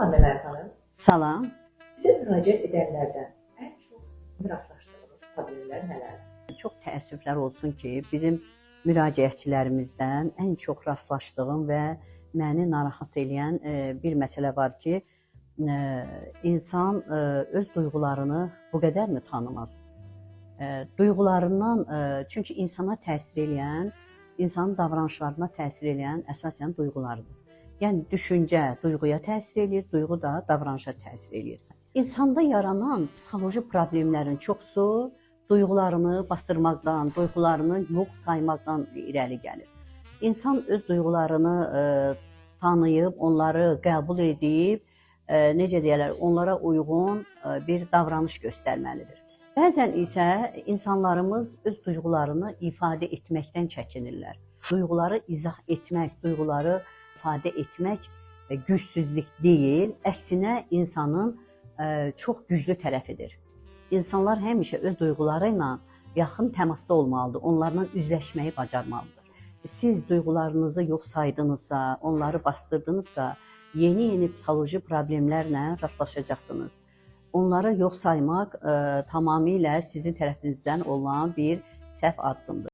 Salam Mələk xanım. Salam. Sizə müraciət edənlərdən ən çox sizin rastlaşdığınız problemlər nələrdir? Çox təəssüflər olsun ki, bizim müraciətçilərimizdən ən çox rastlaşdığım və məni narahat eləyən bir məsələ var ki, insan öz duyğularını bu qədərmi tanımaz? Duyğularından, çünki insana təsir eləyən, insanın davranışlarına təsir eləyən əsasən duyğularıdır. Yəni düşüncə duyğuya təsir eləyir, duyğu da davranışa təsir eləyir. İnsanda yaranan psixoloji problemlərin çoxusu duyğularını bastırmaqdan, duyğularını yox saymaqdan irəli gəlir. İnsan öz duyğularını tanıyıb, onları qəbul edib, necə deyərlər, onlara uyğun bir davranış göstərməlidir. Bəzən isə insanlarımız öz duyğularını ifadə etməkdən çəkinirlər. Duyğuları izah etmək, duyğuları ifadə etmək gücsüzlük deyil, əksinə insanın çox güclü tərəfidir. İnsanlar həmişə öz duyğuları ilə yaxın təmasda olmalıdır, onlarla üzləşməyi bacarmalıdır. Siz duyğularınızı yox saydınızsa, onları bastırdınızsa, yeni-yeni psixoloji problemlərlə rastlaşacaqsınız. Onları yox saymaq tamamilə sizin tərəfinizdən olan bir səhv addımdır.